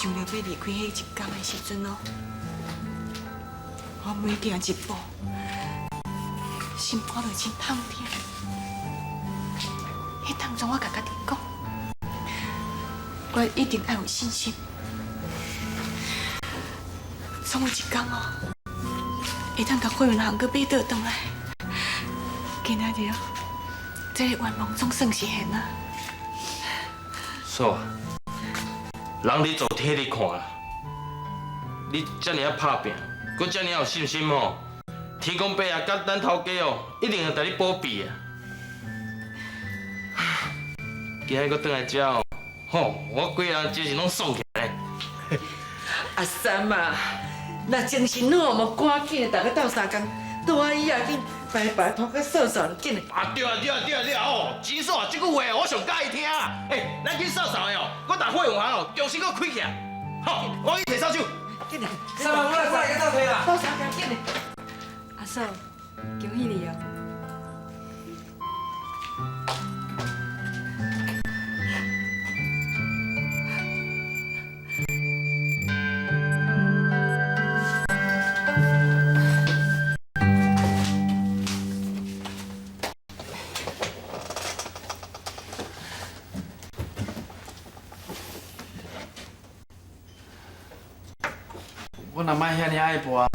想著欲離開彼一工的時陣哦，我每行一步，心肝就真痛疼。彼當中我共家己講，我一定愛有信心，總有一工哦，會當共貨運行閣買倒轉來。今仔日哦，這個願望總算實現啦。嫂，人咧做體力看啦，你遮爾仔拍拚，閣遮爾有信心吼，天公伯啊，佮咱頭家哦，一定會共你保庇啊！今日閣轉來遮哦，吼，我規個人精神攏爽起來。阿三啊，若精神好，嘛趕緊大家鬥相共，倒阿姨啊，緊排排拖甲掃掃，緊來。啊對啊對啊對啊對啊哦，真爽啊！這句話我上佮意聽啊！欸，咱去掃掃的哦，閣把貨運行哦，重新閣開起來。好，我去提掃帚。緊來，三萬，我來再來鬥提啦。鬥相共，緊來。阿嫂，恭喜你哦！阮若莫遐爾愛搏，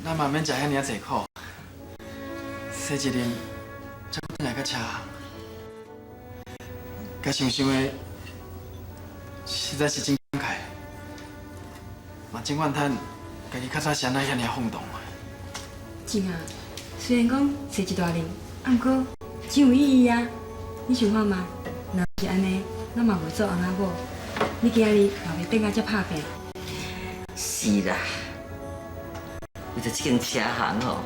咱嘛免食遐爾濟苦。洗一日，才閣轉來到車行，共想想的，實在是真感慨，嘛真怨嘆家己較早是按怎遐爾放蕩。真啊，雖然講踅一大輪，啊，毋過真有意義啊！你想看覓？若毋是按呢，咱嘛袂做翁仔某。你今仔日嘛袂變甲遮拍拚。是啦，為著這間車行吼，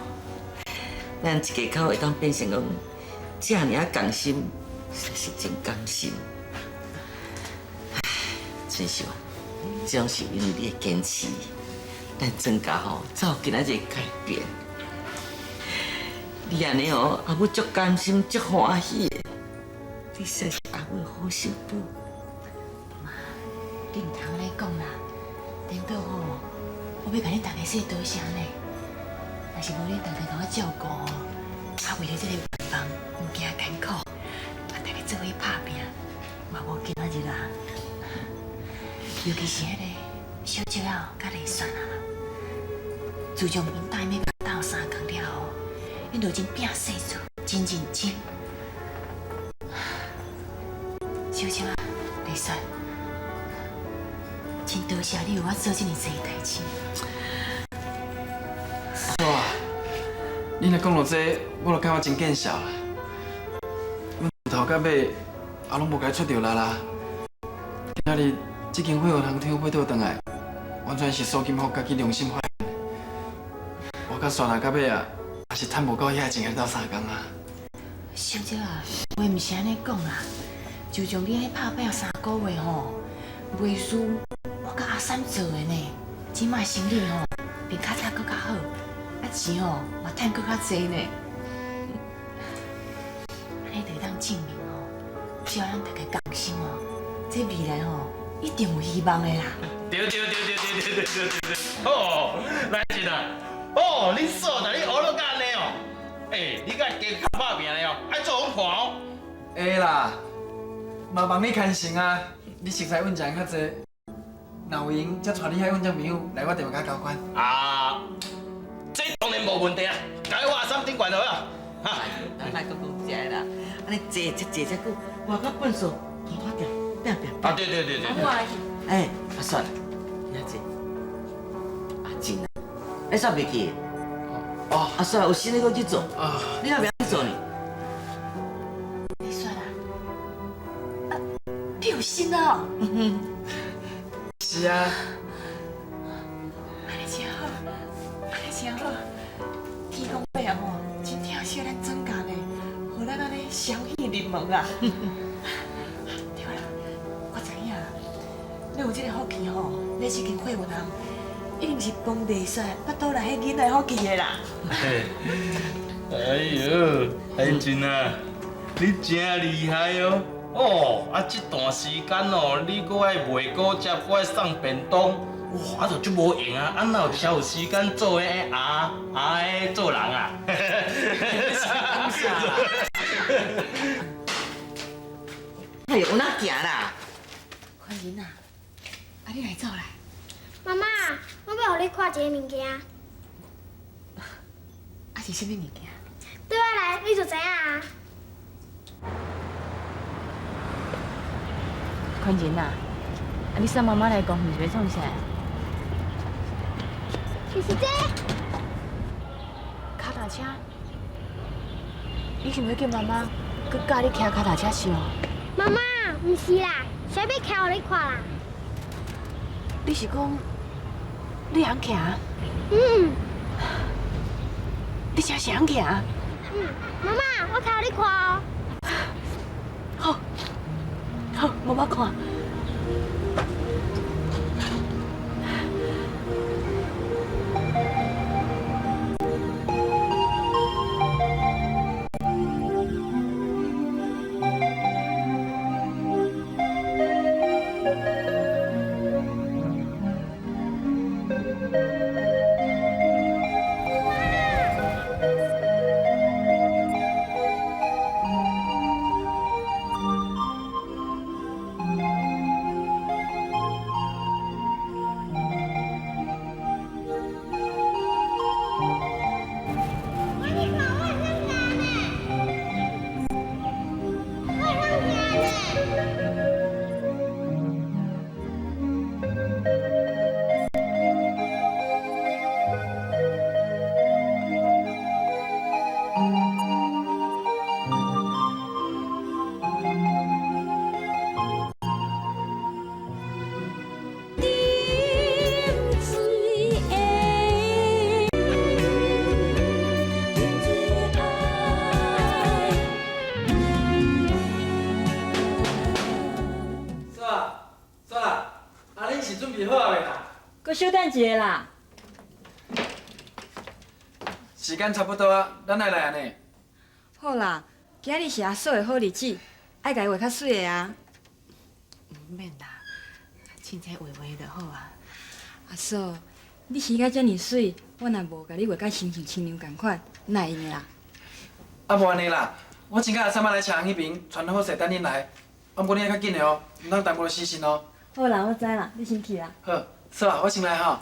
咱一家口會當變成講遮爾仔仝心，實在是真甘心。唉，春秀，這攏是因為你的堅持，咱莊家吼才有今仔日的改變。你按呢吼，阿母足甘心、足歡喜的。你算是阿母的好媳婦。媽，你毋通按呢講啦。顛倒吼，我欲共恁大家說多謝呢。若是無恁大家共我照顧吼，啊為著這個願望，毋驚艱苦，啊大家做伙拍拚，嘛無今仔日啊。尤其是彼個小石仔佮麗雪啊，自從𪜶答應欲共鬥相共了後，𪜶就真拼勢做，真認真。小石仔、麗雪，真多謝你為我做這爾濟代誌。嫂啊，你若講到這，我就感覺真見笑啦。阮由頭到尾也攏無共伊出著力啦。今仔日這間貨運行抽買倒轉來，完全是蘇金福家己良心發現。我佮雪啊，到尾啊，也是趁無夠遐錢來鬥相共啊。小姐啊，話毋是按呢講啦。就像你按呢拍拚3個月吼，袂輸我佮阿三做的呢。這擺生意吼比較早閣較好，啊錢吼嘛趁閣較濟呢。按呢就會當證明吼，只要咱大家仝心哦，這未來吼一定有希望的啦。對對對對對對對對對，哦，來真啊，哦，恁嫂共你學落甲按呢哦，欸，你閣加較拍拚咧哦，愛做予阮看哦。會啦，嘛望你牽成啊！你熟似阮食較濟，若有閒才帶你遐阮這朋友來我店佮交關。啊，這當然無問題啊，交予我阿三頂懸就好啊。哈，咱莫閣講這啦，按呢坐這坐遮久，外口糞埽拖拖掉，拼拼。啊，對對對對。我來去。欸，阿雪，你遐坐。阿真啊，你煞袂記？哦。阿雪有新的閣去做。啊。你若袂曉去做呢？麗雪啊，啊，你有新啊？是啊。按呢真好，按呢真好。天公伯啊吼，真疼惜咱莊家呢，予咱按呢雙喜臨門啊。對啦，我知影，你有這个福氣吼，買這間貨運行，一定是幫麗雪腹肚內彼囡仔福氣的啦。哎喲，愛真啊，你真厲害哦！哦，啊，這段時間哦，你閣愛賣果汁，閣愛送便當，哇，啊，就足無閒啊，啊，哪有超有時間做彼個阿阿的做人啊？講啥？哎呦，有哪行啦？寬仁啊，啊你來走啦？媽媽，我欲予你看一个物件。啊是啥物物件？對我來，你就知影啊。寬仁啊，啊你送媽媽來公園是欲創啥？就是這個。跤踏車？你是毋欲叫媽媽閣教你騎跤踏車是哦？媽媽，毋是啦，是欲騎予你看啦。你是講你會曉騎？嗯。你真是會曉騎？嗯，媽媽，我騎予你看哦。好，好，媽媽看。小等一下啦，時間差不多啊，咱愛來啊呢。好啦，今日是阿嫂的好日子，愛共伊畫較媠的啊。毋免啦，凊彩畫畫就好啊。阿嫂，你生甲遮爾媠，我若無共你畫甲親像親娘仝款，哪會用的啦？啊，無按呢啦，我請甲阿三仔來車行彼爿，傳好勢等恁來。啊，毋過你愛較緊的哦，毋通耽誤時辰哦。好啦，我知啦，你先去啦。好。嫂啊，我先來吼。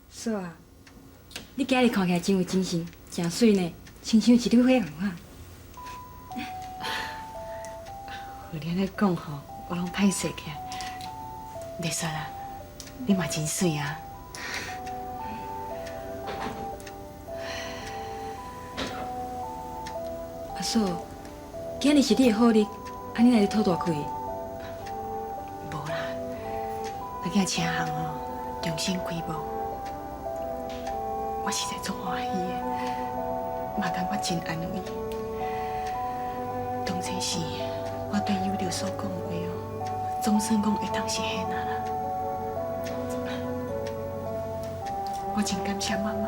嫂啊，你今日看起來真有精神，真媠呢，親像一朵花仝款。予你按呢講吼，我攏歹勢起來。袂說啦，你嘛真媠啊。阿嫂，今日是你的好日，啊，你來咧吐大氣？無啦，咱囝車行哦，重新開幕，我實在足歡喜的，嘛感覺真安慰。當初時我對有著所講的話哦，總算講會當實現啊啦。我真感謝媽媽，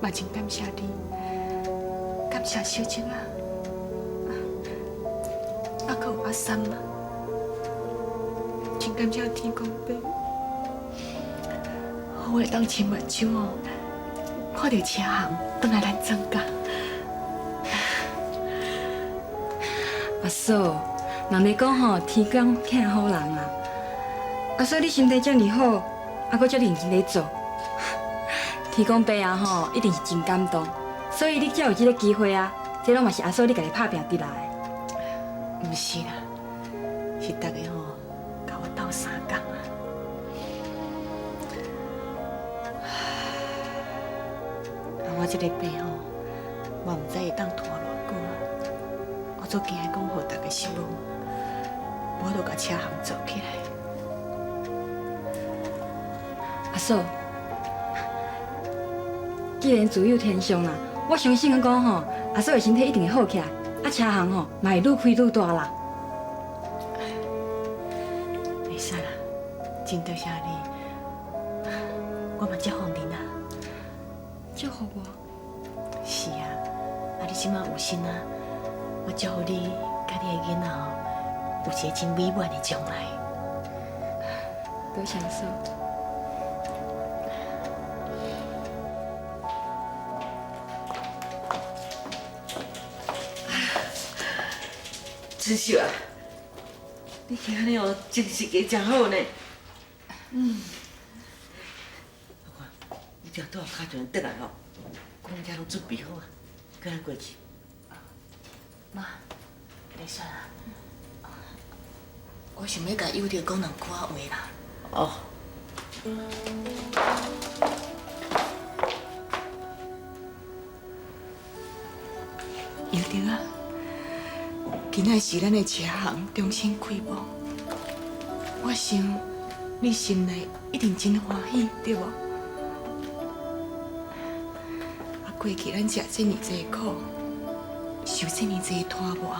嘛真感謝你，感謝小靜啊，啊，閣有阿三啊。真感謝天公伯，予我會當親目睭哦，看著車行轉來咱莊家。阿嫂，人咧講吼，天公疼好人啊。阿嫂，你身體遮爾好，啊，閣遮認真咧做，天公伯啊吼，一定是真感動，所以你才有這個機會啊。這攏嘛是阿嫂你家己拍拚得來的。毋是啦，是逐家吼。共我鬥相共啊！啊，我這個病吼，嘛毋知會當拖偌久啊！我足驚講予逐家失望，無就共車行做起來。阿嫂，既然自有天相啦，我相信講吼，阿嫂的身體一定會好起來，啊，車行吼嘛會愈開愈大啦。袂使啦，真多謝你，我嘛祝福恁啊。祝福我？是啊，這馬有心啊，我祝福你佮你的囡仔哦，有一个真美滿的將來。多謝嫂。春秀啊，你今日哦精神加真好呢。嗯，我看你只拄仔敲电话转来吼，讲遮拢准备好啊，叫咱过去。妈，袂使啦，我想欲共幼稚讲两句仔话啦。哦。幼稚啊，今仔是咱的车行重新开幕，我想你心內一定真歡喜，對無？啊，過去咱食這爾濟苦，受這爾濟拖磨，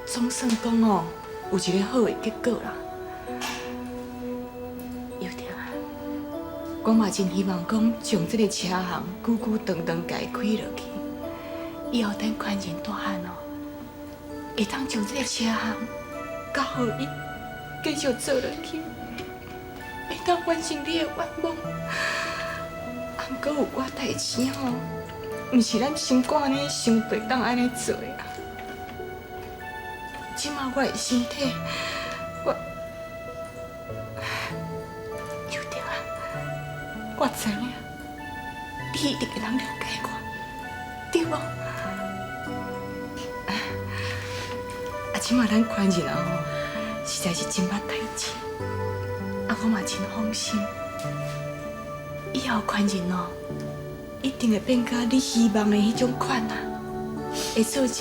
總算講哦，有一個好的結果啦。幼稚啊，我嘛真希望講將這個車行久久長長共伊開落去。以後等寬仁大漢哦，會當將這個車行交予伊繼續做落去，會當完成你的願望。啊，毋過有寡代誌吼，毋是咱心肝呢想就會當按呢做的啊。這馬我的身體，我幼稚啊，我知影，你一定會當了解我，對無？啊，這馬咱寬仁啊吼，實在是真捌代誌，啊，我嘛真放心。以後寬仁哦，一定會變甲你希望的彼種款啊，會做一個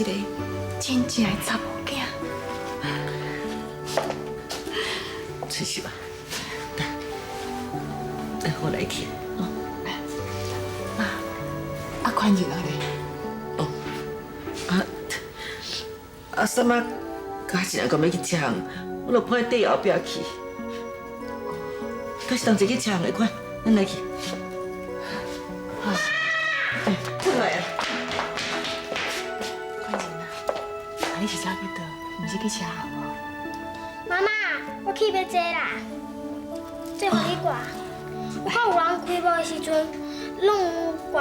真正的查某囝。春秀啊，來，咱好來去。哦，媽，啊，寬仁啊咧？哦，啊，啊，啥物？家一人講欲去車行，我就放佇後壁去。敢是同齊去車行的款，咱來去。好。哎，轉來啊！寬仁啊，啊你是走去佗？毋是去車行哦？媽媽，我去買這啦，這予你掛。我看有人開幕的時陣，攏有掛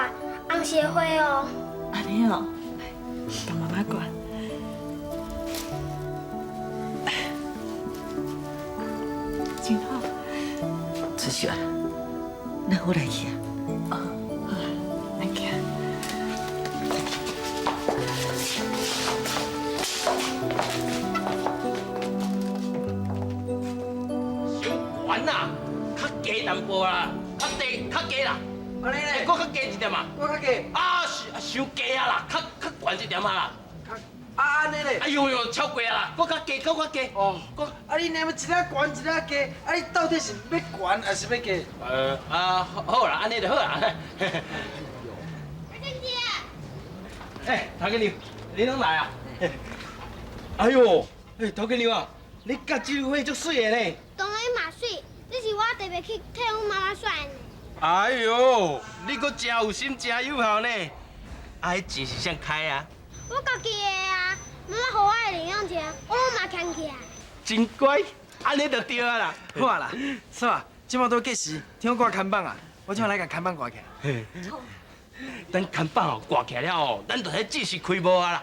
紅色的花哦。按呢哦，共媽媽掛。真好。春秀啊，咱好來去啊。哦，好啊，咱行。傷懸啦，較低淡薄啦，較低較低啦。按呢咧，閣較低一點啊。閣較低。啊，是傷低啊啦，較較懸一點啊啦。啊按呢咧。哎呦呦，超過啊啦，閣較低，閣較低。哦，啊你若欲一下懸一下低，啊你到底是欲懸還是欲低？啊好啦，按呢就好啦。阿珍姐。哎，頭家娘，你攏來啊？哎呦，哎，頭家娘啊，你佮這花足媠的呢。當然嘛媠，這是我特別去替阮媽媽選的。哎呦，你閣真有心，真有效呢。啊，彼錢是啥開啊？我家己的啊，媽媽予我的零用錢，我攏嘛儉起來。真乖，按呢就對啊啦。好啊啦，嫂啊，這馬都計時，聽講掛看板啊，我這馬來共看板掛起來。等看板哦掛起來了後，咱就使正式開幕啊啦。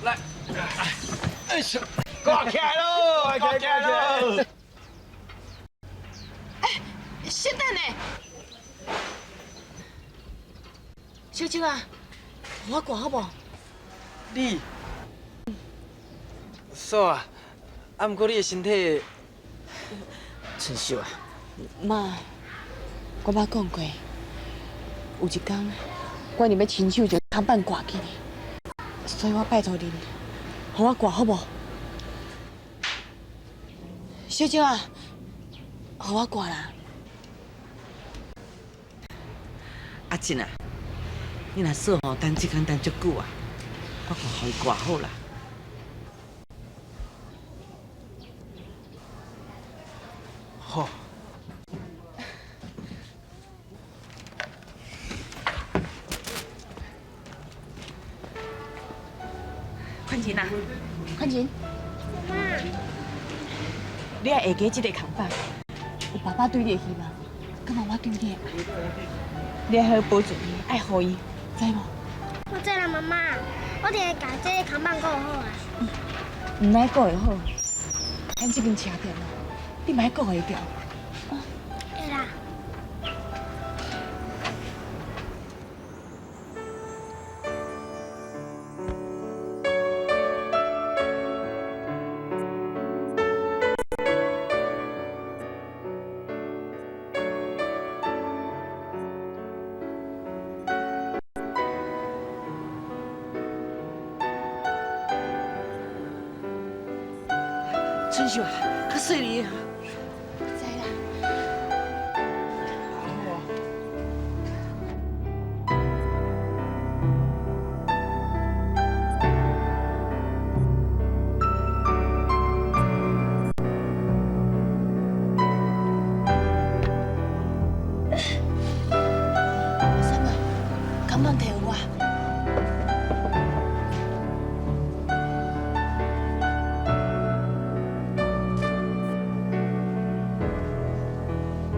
來，哎呦，掛起來囉，掛起來囉！哎，稍等下，小周啊，予我掛好無？你，嫂啊，啊，毋過你的身體，春秀啊，媽，我捌講過，有一工，我欲親手將看板掛起來，所以我拜託恁，予我掛好無？小周啊，予我掛啦。阿珍啊，你若嫂吼等這工等足久啊，我看予伊掛好啦。好。宽仁啊，宽仁，妈，你愛會記這个空板，有爸爸對你的希望，佮嘛我對你的愛，你愛好好保存伊，愛護伊，知無？我知啦，媽媽，我一定會共這个空板顧好啊。毋但顧會好，咱這間車店哦，你嘛愛顧會著。會啦。春秀啊，較細膩啊。知啦。阿三啊，空板提予我。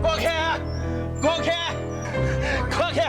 挂起来，挂起来，挂起来！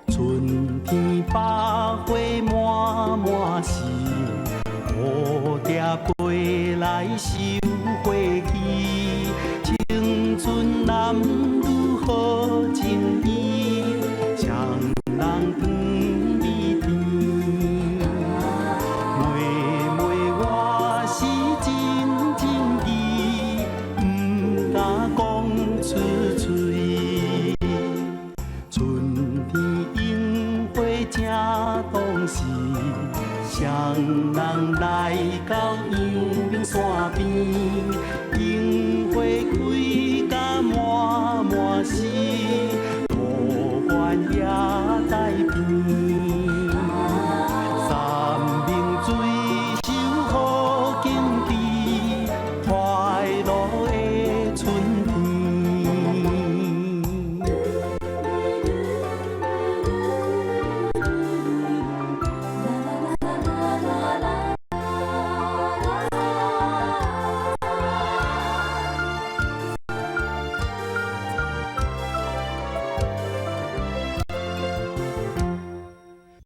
春天百花满满是，蝴蝶飞来收花期。青春男女好情意，双人甜蜜甜。妹妹我是真情意，不敢讲出嘴。春天樱花正当时，双人来到阳明山边，樱花开甲满满是，路远也